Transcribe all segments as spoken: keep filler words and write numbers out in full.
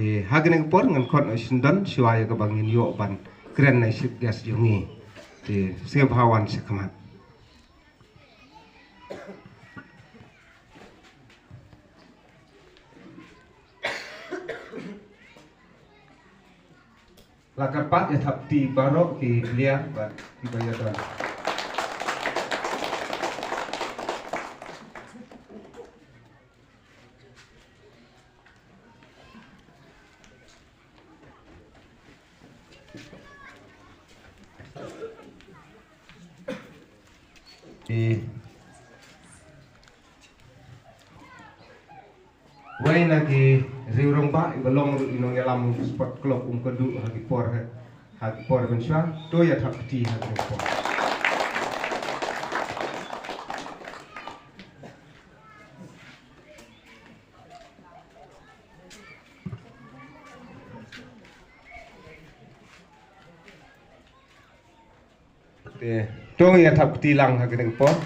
Te ha kane ka por ngan khot noh shisyndon shuwa ïa kaba ngin ïoh ban kren na i chief guest jong ngi. Te sngewbha wan sha khmat. La kyrpad ïa thapti baroh ki player bad kiba ïadon. Te wei na ki riew rangbah iba long ruh i nongïalam sport club Umkyrduh ha ki por, ha ki por mynshuwa, to ïa thap kti ha ki por. Te to ngin ïa thap kti lang ha kane ka por.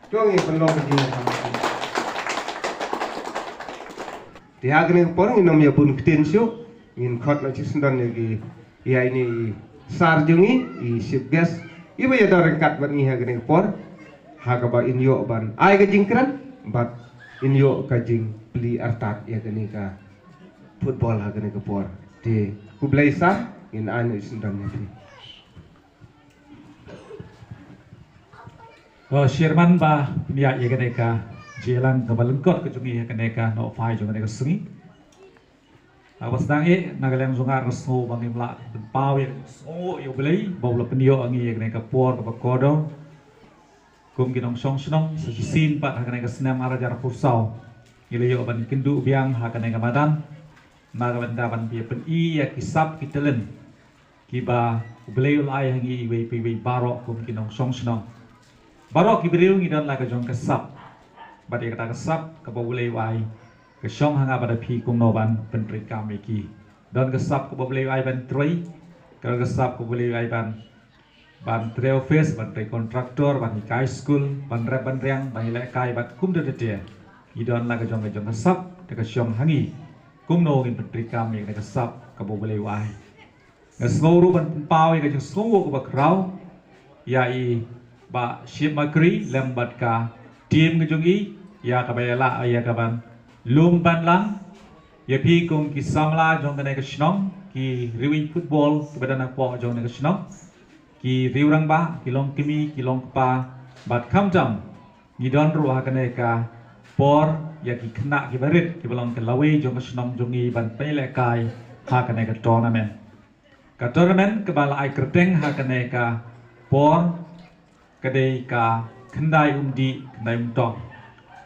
To ngin pynlong ka jingïathap. Te ha kane ka por ngin ym ïa bun ktien shuh, ngin khot noh shisyndon ïa ki, ïa ine i sar jong ngi, i chief guest iba ïadon ryngkat bad ngi ha kane ka por, ha kaba in ïoh ban ai ka jingkren bad in ïoh ka jingplie artat ïa kane ka football ha kane ka por. Te khublei sir, ngin ai noh shisyndon ïa phi. Ko Chairman ba pynïaid ïa kane ka jingïalang kaba lyngkot ka jong ngi ha kane ka nohphai jong kane ka sngi. Haba sdang ïa na ka liang jong nga nga sngew ba ngim lah pynpaw ïa ka jingsngew ïa U Blei ba u la pynïoh ïa ngi ïa kane ka por kaba kordor. Kum ki nongshong shnong sa shisien pat ha kane ka snem ar hajar arphew saw ngi la ïoh ban kynduh biang ha kane ka madan. Na ka bynta ban pynïaid ïa ki sap ki talent kiba U Blei u la ai ha ngi iwei pa iwei baroh kum ki nongshong shnong. Baroh ki briew ngi don la ka jong ka sap. Bad ïa kata ka sap kaba U Blei u ai ka shong ha nga bad ha phi kumno ban pyntreikam ïa ki. Don ka sap kaba U Blei u ai ban trei, ka don ka sap kaba U Blei u ai ban, ban trei office, ban trei contractor, ban hikai skul, ban rep ban riang, ban ïalehkai bad kumta ter ter. Ngi don la ka jong ka jong ka sap da ka shong ha ngi kumno ngin pyntreikam ïa kata ka sap kaba U Blei u ai. Nga sngew ruh ban pynpaw ïa ka jingsngewnguh kaba khraw ïa i Bah Shipmakri lem bad ka team ka jong i ïa kaba ïalah ïa ka ban lum ban lang ïa phi kum ki samla jong kane ka shnong, ki riewieñ football kiba don hapoh jong kane ka shnong, ki riewrangbah, ki longkmie, ki longkpa bad khamtam ngi don ruh ha kane ka por ïa ki khynnah kiba rit kiba long ki lawei jong ka shnong jong ngi ban pynïalehkai ha kane ka tournament. Ka tournament kaba la ai kyrteng ha kane ka por ka dei ka Khyndai Umdih Khyndai Umtong.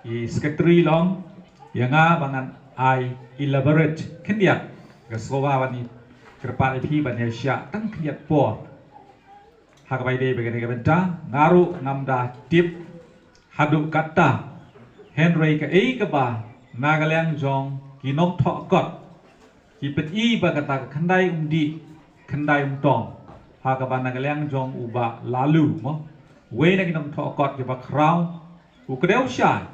I secretary long ïa nga ba ngan ai elaborate khyndiat, ka sngewbha ban ïa kyrpad ïa phi ban ïa shah tang khyndiat por. Ha kaba ïadei bad kane ka bynta nga ruh ngam da tip haduh katta, hynrei kaei kaba na ka liang jong ki nongthoh kot ki pyni ba kata ka Khyndai Umdih Khyndai Umtong, ha kaba na ka liang jong u Bah Lalu mo, uwei na ki nongthoh kot kiba khraw, u kdew shai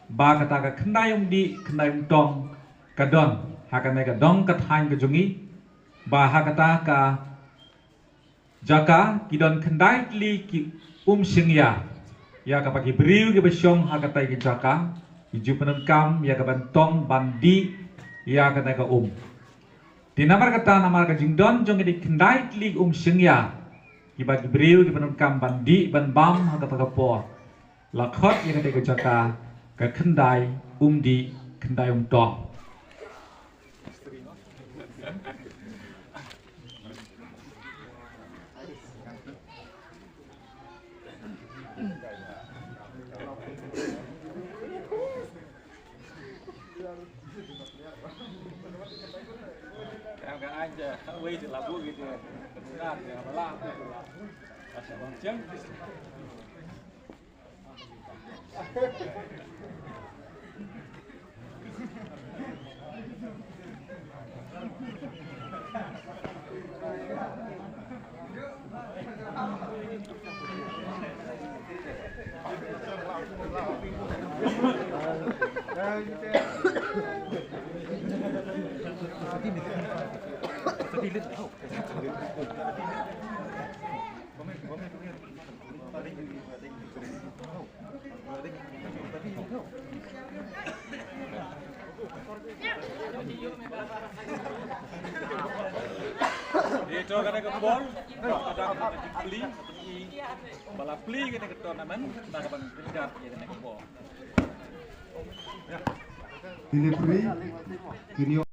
ba kata ka Khyndai Umdih Khyndai Umtong ka don ha kane ka dong ka thaiñ ka jong ngi, ba ha kata ka jaka ki don khyndai tylli ki um shyngia. Ïa kaba ki briew kiba shong ha katei ka jaka ki ju pyndonkam ïa ka ban tong ban dih ïa kane ka um. Te namar kata, namar ka jingdon jong kine khyndai tylli ki um shyngia kiba ki briew ki pyndonkam ban dih ban bam ha kata ka por, la khot ïa kata ka jaka ka Khyndai Umdih Khyndai Umtong. Ïa to kane ka bol, ka dang ka plie, ba la plie kane ka tournament, na ka ban pynjah ïa kane ka bol. Delivery, kine